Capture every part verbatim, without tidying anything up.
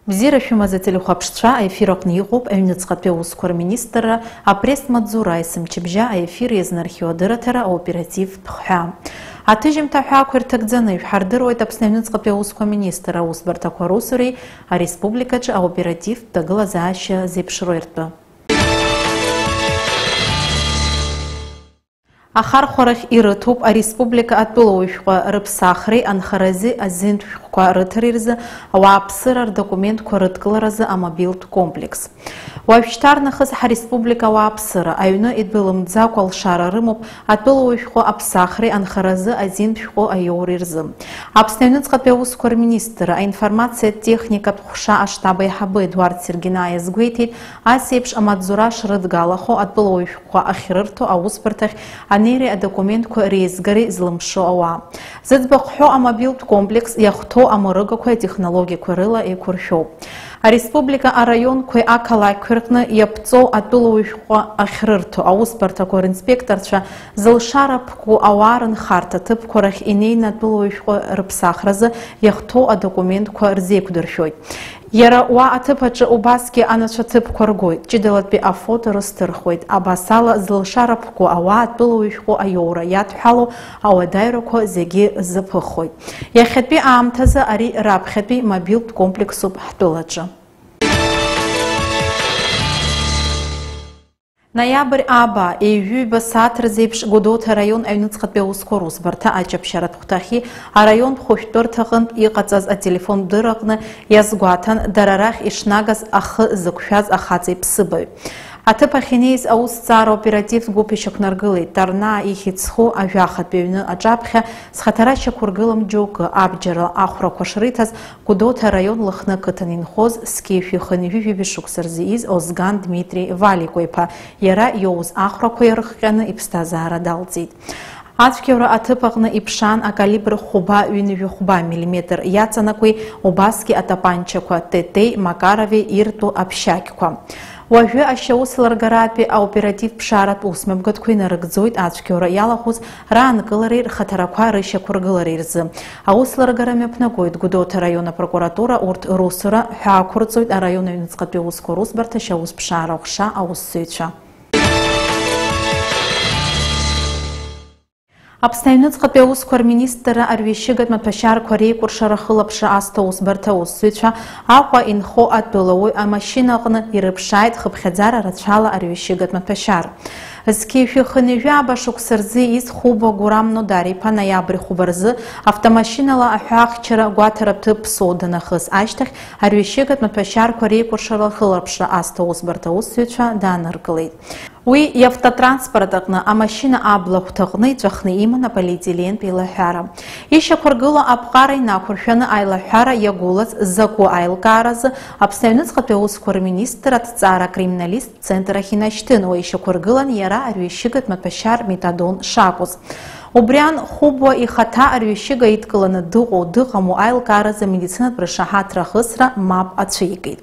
Бзиара шәымаз, ателехәаԥшцәа, аефир аҟны иҟоуп аҩныҵҟатәи аусқәа рминистрра апресс-маҵзура есымчыбжьа аефир иазнархиоу адырраҭара аоперативтә хҳәаа. Аҭыжьымҭа аҳәаақәа ирҭагӡаны ишәҳардыруеит Аԥсны аҩныҵҟатәи аусқәа министр аусбарҭақәа русуреи ареспубликаҿы аоперативтә ҭагылазаашьа зеиԥшроу ртәы. Ахархәарахь ирыҭоуп ареспублика атәылауаҩ шәҟәқәа рыԥсахреи анхаразы азинтә шәҟәқәа рыҭареи рзы ауааԥсыра рдокументқәа рыдкыларазы амобилтә комплекс. Уажәшьҭарнахыс ҳареспублика ауааԥсыра аҩны идәылымҵӡакәа алшара рымоуп атәылауаҩ шәҟәы аԥсахреи анхаразы азинтә шәҟәы аиоуреи рзы. Аԥсны аҩныҵҟатәи аусқәа рминистрра аинформациатә техникатә ҟәша аштаб аиҳабы Едуард Сергина иазгәеиҭеит, ас еиԥш амаҵзура шрыдгалахо атәылауаҩ шәҟәқәа ахьрырҭо аусбарҭахь анеиреи адокументқәа реизгареи злымшо ауаа. Зыӡбахә ҳәоу амобилтә комплекс иахәҭоу амарыгақәеи атехнологиақәеи рыла еиқәыршәоуп. Ареспублика араионқәеи ақалақьқәеи рҟны иаԥҵоу атәылауаҩ шәҟәқәа ахьрырҭо аусбарҭақәа ринспекторцәа зылшара ԥку ауаа рынхарҭа ҭыԥқәа рахь инеины атәылауаҩ шәҟәы рыԥсахразы иахәҭоу адокументқәа рзеиқәдыршәоит. Иара уа аҭыԥ аҿы убасгьы анацәа ҭыԥқәа ргоит, ҷыдалатәи афото рысҭырхуеит, абасала зылшара ԥку ауаа атәылауаҩ шәҟәы аиоура иадҳәалоу ауадаҩрақәа зегьы рзаԥыххоит. Иахьатәи аамҭазы ари раԥхьатәи мобилтә комплексуп ҳтәылаҿы. Ноиабр ааба, ҩажәи ҩба сааҭ рзеиԥш Гәдоуҭа араион аҩныҵҟатәи аусқәа русбарҭа аҷаԥшьаратә хәҭахьи араионтә хәышәтәырҭаҟынтә иҟаҵаз ателефон дырраҟны иазгәаҭан, дара рахь ишнагаз ахы зықәшәаз ахаҵа иԥсыбаҩ. Аҭыԥ ахь инеиз аусҭҵаара оперативтә гәыԥ ишьақәнаргылеит, Ҭарнаа ихьӡ зху ажәахатәи аҩны аҿаԥхьа зхаҭара шьақәыргылам џьоукы абџьарла ахәрақәа шриҭаз Гәдоуҭа араион Лыхны ақыҭан инхоз зқьи жәшәи хынҩажәи жәаҩа шықәса рзы ииз Озган Дмитри Валико-иԥа, иара иоуз ахәрақәа ирыхҟьаны иԥсҭазаара далҵит. Ацәгьаура аҭыԥ аҟны иԥшаан акалибр хәба ҩынҩажәи хәба миллиметр иаҵанакуеи, убасгьы атапанчақәа Т Т-и Макарови иртәу аԥшьакьқәа. Уажәы ашьаус ларгаратәи аоперативтә ԥшааратә усмҩаԥгатәқәа инарыгӡоит ацәгьаура иалахәыз раанкылареи рхаҭарақәа рышьақәыргылареи рзы. Аус ларгара мҩаԥнагоит Гәдоуҭа араион апрокуратура урҭ русура, ҳәа ақәырҵоит араион аҩныҵҟатәи аусқәа русбарҭа ашьаус ԥшаара аҟәша аусзуҩцәа. Аԥсны аҩныҵҟатәи аусқәа рминистрра арҩашьыгатә маҭәашьарқәа реикәыршара ахылаԥшра азҭо аусбарҭа аусзуҩцәа Аҟәа инхо атәылауаҩ амашьына аҟны ирыԥшааит хыԥхьаӡара рацәала арҩашьыгатә маҭәашьар. Зқьи жәшәи хынҩажәи ааба шықәса рзы ииз Хәыбуа Гурам Нодар-иԥа ноиабр хәба рзы автомашьынала аҳәаахьчара гәаҭаратә ҭыԥ Ԥсоу данахыс ашьҭахь арҩашьыгатә маҭәашьарқәа реикәыршара ахылаԥшра азҭо аусбарҭа аусзуҩцәа дааныркылеит. Уи иавтотранспорт аҟны амашьына абла ахәҭаҟны иҵәахны иман аполиетилентә еилаҳәара. Ишьақәыргыло аԥҟара инақәыршәаны аилаҳәара иагәылаз закәу аилкааразы Аԥсны аҩныҵҟатәи аусқәа рминистр аҭҵаара акриминалисттә центр ахь инашьҭын, уи ишьақәыргылан иара арҩашьыгатә маҭәашьар метадон шакәыз. Убри аан Хәыбуа ихаҭа арҩашьыга идкыланы дыҟоу дыҟаму аилкааразы амедицинатә рышаҳаҭра ахысра мап ацәикит.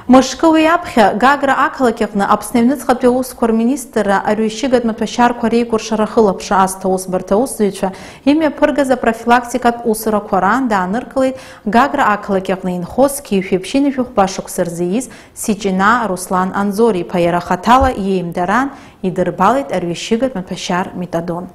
Мышкы уи аԥхьа, Гагра ақалақь аҟны Аԥсны аҩныҵҟатәи аусқәа рминистрра арҩашьыгатә маҭәашьарқәа реикәыршара ахылаԥшра азҭо аусбарҭа аусзуҩцәа имҩаԥыргаз апрофилактикатә усурақәа раан дааныркылеит Гагра ақалақь аҟны инхо зқьи жәшәи ԥшьынҩажәи хәба шықәса рзы ииз Сиҷинаа Руслан Анзор-иԥа, иара хаҭала иеимдараан идырбалеит арҩашьыгатә маҭәашьар метадон.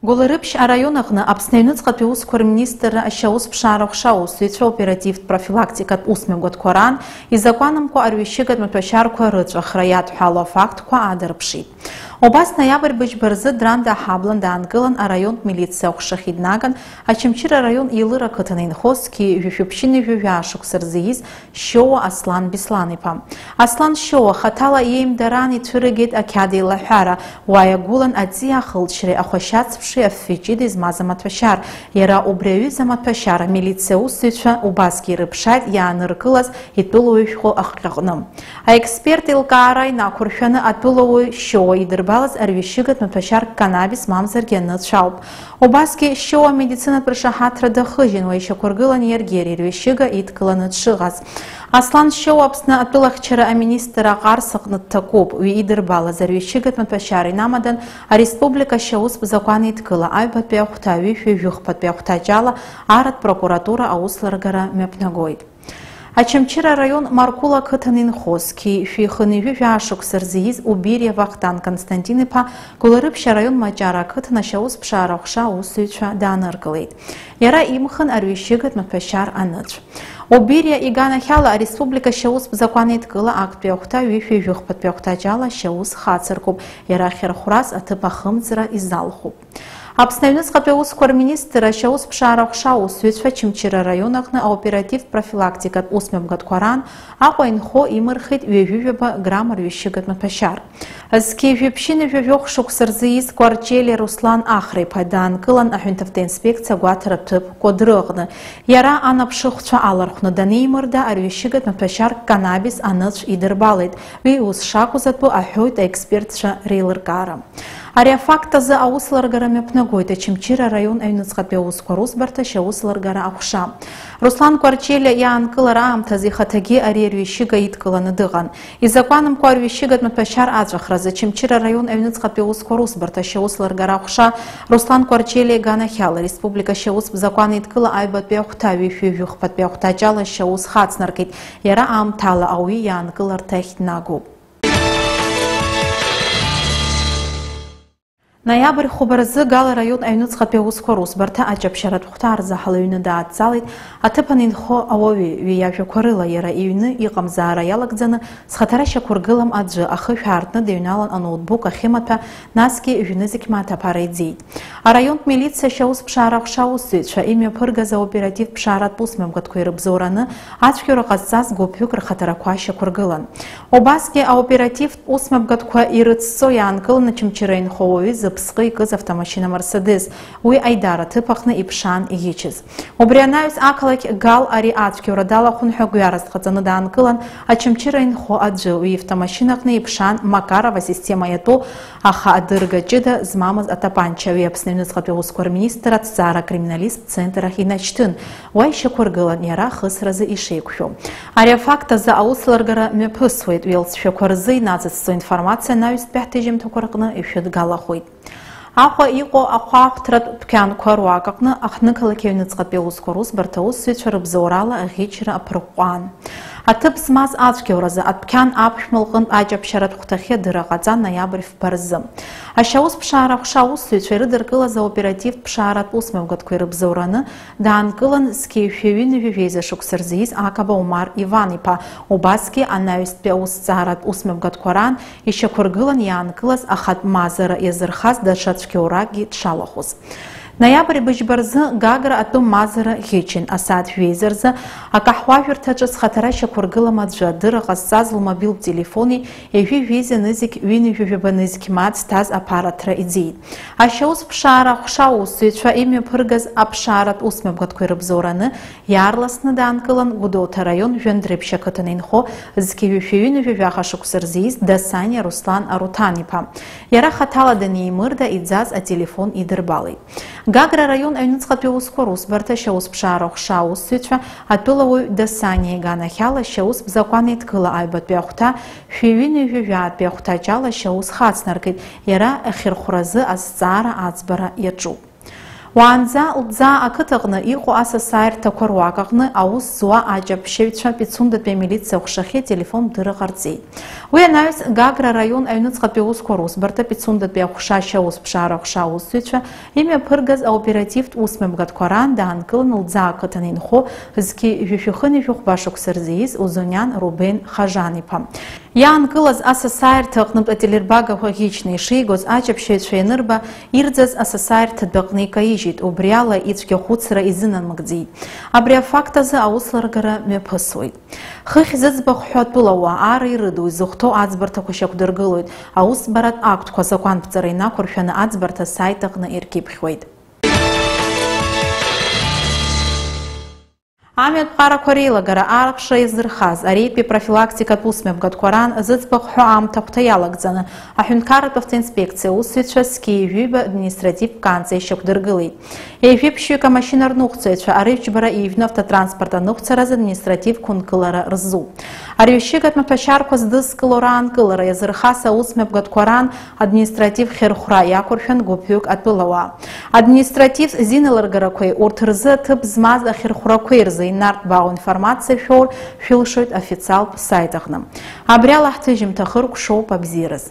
Гәылрыԥшь араион аҟны Аԥсны аҩныҵҟатәи аусқәа рминистрра ашьаус ԥшаара аҟәша аусзуҩцәа оперативтә профилактикатә усмҩаԥгатәқәа раан изакәанымкәа арҩашьыгатә маҭәашьарқәа рыҵәахра иадҳәалоу афактқәа аадырԥшит. Убас ноиабр быжьба рзы Дранда аҳаблан даанкылан араионтә милициа аҟәшахьы днаган Очамчыра араион Елыр ақыҭан инхо зқьи жәшәи ԥшьынҩажәи жәаа шықәса рзы ииз Шьоуа Аслан Беслан-иԥа. Аслан Шьоуа хаҭала иеимдараан ицәыригеит ақьаад еилаҳәара, уа иагәылан аҵиаа ахылҵшьҭреи ахәашьаҵԥшеи афҩы ҷыдеи змаз амаҭәашьар. Иара убри аҩыза амаҭәашьар амилициа аусзуҩцәа убасгьы ирыԥшааит иааныркылаз итәылауаҩ шәҟәы ахҟьаҟны. Аексперт еилкаара инақәыршәаны атәылауаҩ Шьоуа идырбалеит Иалаз арҩашьыгатә маҭәашьар канабис мамзаргьы аныцә ауп. Убасгьы Шьоуа амедицинатә ршаҳаҭра дахыжьын, уа ишьақәыргылан иаргьы иара ирҩашьыга идкыланы дшыҟаз. Аслан Шьоуа Аԥсны атәылахьчара аминистр аҟарс аҟны дҭакуп. Уи идырбалаз арҩашьыгатә маҭәашьар инамадан ареспублика ашьаустә закәан еидкыла аҩбатәи ахәҭа, ҩышәи жәыхԥатәи ахәҭаҷ ала арратә прокуратура аус ларгара мҩаԥнагоит. Очамчыра араион Маркула ақыҭан инхо, зқьи жәшәи хынҩажәи жәаа шықәса рзы ииз Убириа Вахтанг Константин-иԥа Гәылрыԥшь араион Маҷара ақыҭан ашьаусԥшаара аҟәша аусзуҩцәа дааныркылеит. Иара имхын арҩашьыгатә маҭәашьар аныцә. Убириа иганахьала ареспублика ашьаустә закәан еидкыла актәи ахәҭа, ҩышәи жәыхԥатәи ахәҭаҷ ала ашьаус хацыркуп, иара ахьырхәрас аҭыԥ ахымҵра изалхуп. Аԥсны аҩныҵҟатәи аусқәа рминистр ашьаусԥшаара аҟәша аусзуҩцәа Очамчыра араион аҟны аоперативтә профилактикатә усмҩаԥгатәқәа раан Аҟәа инхо имырхит ҩажәи жәаба грамм арҩашьыгатә маҭәашьар. Зқьи жәшәи ԥшьынҩажәи жәохә шықәса рзы ииз Кәарҷелиа Руслан Ахра-иԥа даанкылан аҳәынҭавтоинспекциа агәаҭаратә ҭыԥ Кәыдры аҟны. Иара анаԥшыхәцәа алархәны данеимырда, арҩашьыгатә маҭәашьар канабис аныцә идырбалеит. Уи ус шакәыз атәы аҳәоит аекспертцәа реилыркаара. Ари афакт азы аус ларгара мҩаԥнагоит Очамчыра араион аҩныҵҟатәи аусқәа русбарҭа ашьаус ларгара аҟәша. Руслан Кәарҷелиа иаанкылара аамҭазы ихаҭагьы ари арҩашьыга идкыланы дыҟан. Изакәанымкәа арҩашьыгатә маҭәашьар аҵәахразы Очамчыра араион аҩныҵҟатәи аусқәа русбарҭа ашьаус ларгара аҟәша Руслан Кәарҷелиа иганахьала ареспублика ашьаустә закәан еидкыла аҩбатәи ахәҭа, ҩышәи жәыхԥатәи ахәҭаҷ ала ашьаус хацнаркит, иара аамҭала ауаҩы иаанкыларҭахь днагоуп. Ноиабр хәба рзы Гал араион аҩныҵҟатәи аусқәа русбарҭа аҷаԥшьаратә хәҭа арзаҳал аҩны даадҵалеит аҭыԥан инхо ауаҩы, уи иажәақәа рыла, иара иҩны иҟамзаара иалагӡаны зхаҭара шьақәыргылам аӡәы ахышә аартны дыҩналан, аноутбук ахьымаҭәа, насгьы жәнызқь мааҭ аԥара иӡеит. Араионтә милициа ашьаусԥшаара аҟәша аусзуҩцәа имҩаԥыргаз аоперативтә ԥшааратә усмҩаԥгатәқәа ирыбзоураны ацәгьоура ҟазҵаз гәыԥҩык рхаҭарақәа шьақәыргылан. Убасгьы аоперативтә усмҩаԥгатәқәа ирыцҵо иаанкылан Очамчыра инхо ауаҩы зыԥсҟы икыз автомашьына Мерседес, уи аидара аҭыԥ аҟны иԥшаан иӷьычыз. Убри анаҩс ақалақь Гал ари ацәгьоура далахәын ҳәа гәҩарас дҟаҵаны даанкылан Очамчыра инхо аӡәы, уи ивтомашьына аҟны иԥшаан Макаров асистема иатәу, аха адырга ҷыда змамыз атапанча. Уи Аԥсны аҩныҵҟатәи аусқәа рминистр аҭҵаара акриминалисттә центр ахь инашьҭын, уа ишьақәыргылан иара ахысразы ишеиқәшәо. Ари афакт азы аус ларгара мҩаԥысуеит, уи алҵшәақәа рзы инацысҵо информациа анаҩстәи ҳҭыжьымҭақәа рҟны ишәыдгалахоит. Аҟәа иҟоу ахәаахәҭратә дәқьанқәа руак аҟны аҳҭнықалақь аҩныҵҟатәи аусқәа русбарҭа аусзуҩцәа рыбзоурала аӷьычра аԥырҟәҟәаан. Аҭыԥ змаз ацәгьауразы адәқьан аԥшәма лҟынтә аҷаԥшьаратә хәҭахьы адырра ҟаҵан ноиабр фба рзы. Ашьаусԥшаара аҟәша аусзуҩцәа ирыдыркылаз аоперативтә ԥшааратә усмҩаԥгатәқәа ирыбзоураны даанкылан зқьи жәшәи ҩынҩажәи жәеиза шықәса рзы ииз Акаба Умар Иван-иԥа, убасгьы анаҩстәи аусҭҵааратә усмҩаԥгатәқәа раан ишьақәыргылан иаанкылаз ахатә мазара иазырхаз даҽа цәгьоуракгьы дшалахәыз. Ноиабр быжьба рзы Гагра атәым мазара ӷьычын, асааҭ жәеиза рзы акаҳуажәырҭаҿы зхаҭара шьақәыргылам аӡәы адырра ҟазҵаз лмобилтә телефони ҩажәи жәеиза нызқь ҩынҩажәи жәаба нызқь мааҭ зҭаз аԥараҭра иӡеит. Ашьаусԥшаара аҟәша аусзуҩцәа имҩаԥыргаз аԥшааратә усмҩаԥгатәқәа ирыбзоураны иаарласны даанкылан Гәдоуҭа араион Жәандрыԥшь ақыҭан инхо зқьи жәшәи ҩынҩажәи жәаха шықәса рзы ииз Дасаниа Руслан Аруҭан-иԥа. Иара хаҭала данеимырда иӡаз ателефон идырбалеит. Гагра араион аҩныҵҟатәи аусқәа русбарҭа ашьаусԥшаара аҟәша аусзуҩцәа атәылауаҩ Дасаниа иганахьала ашьаус закәан еидкыла аҩбатәи ахәҭа, шәи ҩынҩажәи жәаатәи ахәҭаҷ ала ашьаус хацнаркит, иара ахьырхәразы азҵаара аӡбара иаҿуп. Уаанӡа Лӡаа ақыҭаҟны иҟоу асасааирҭақәа руак аҟны аус зуа аҷаԥшьаҩцәа Пицундатәи амилициа аҟәшахьы ателефон дырра ҟарҵеит. Уи анаҩс Гагра араион аҩныҵҟатәи аусқәа русбарҭа Пицундатәи аҟәша ашьаусԥшаара аҟәша аусзуҩцәа имҩаԥыргаз аоперативтә усмҩаԥгатәқәа раан даанкылан Лӡаа ақыҭан инхо зқьи жәшәи хынҩажәи хәба шықәса рзы ииз Узуниан Рубен Хажан-иԥа. Иаанкылаз асасааирҭа аҟнытә ателербагақәа ӷьычны ишигоз аҷаԥшьаҩцәа ианырба, ирӡаз асасааирҭа дәаҟны икаижьит, убри ала ицәгьахәыцра изынамыгӡеит. Абри афакт азы аус ларгара мҩаԥысуеит. Хыхь зыӡбахә ҳәоу атәылауаа ара ирыду изыхәҭоу аӡбарҭақәа шьақәдыргылоит, аусӡбаратә актқәа азакәанԥҵара инақәыршәаны аӡбарҭа асаит аҟны иркьыԥхьуеит. Амҩатә ԥҟарақәа реилагара архшара иазырхаз аритәи профилактикатә усмҩаԥгатәқәа раан зыӡбахә ҳәо аамҭахәҭа иалагӡаны аҳәынҭқарратә автоинспекциа аусзуҩцәа зқьи ҩба административтә ҟанҵа ишьақәдыргылеит. Ҩажәи ԥшьҩык амашьына рныҟәцаҩцәа арыжәтә џьбара ижәны автотранспорт аныҟәцараз административтә қәынкылара рзуп. Арҩашьыгатә маҭәашьарқәа здызкыло раанкылара иазырхаз аусмҩаԥгатәқәа раан административтә хьырхәра иақәыршәан гәыԥҩык атәылауаа. Административтә зиналыргарақәеи урҭ рзы аҭыԥ змаз ахьырхәрақәеи рзы инарҭбаау информациа шәоур шәылшоит официалтә сайт аҟны. Абри ала ҳҭыжьымҭа хыркәшоуп, абзиараз.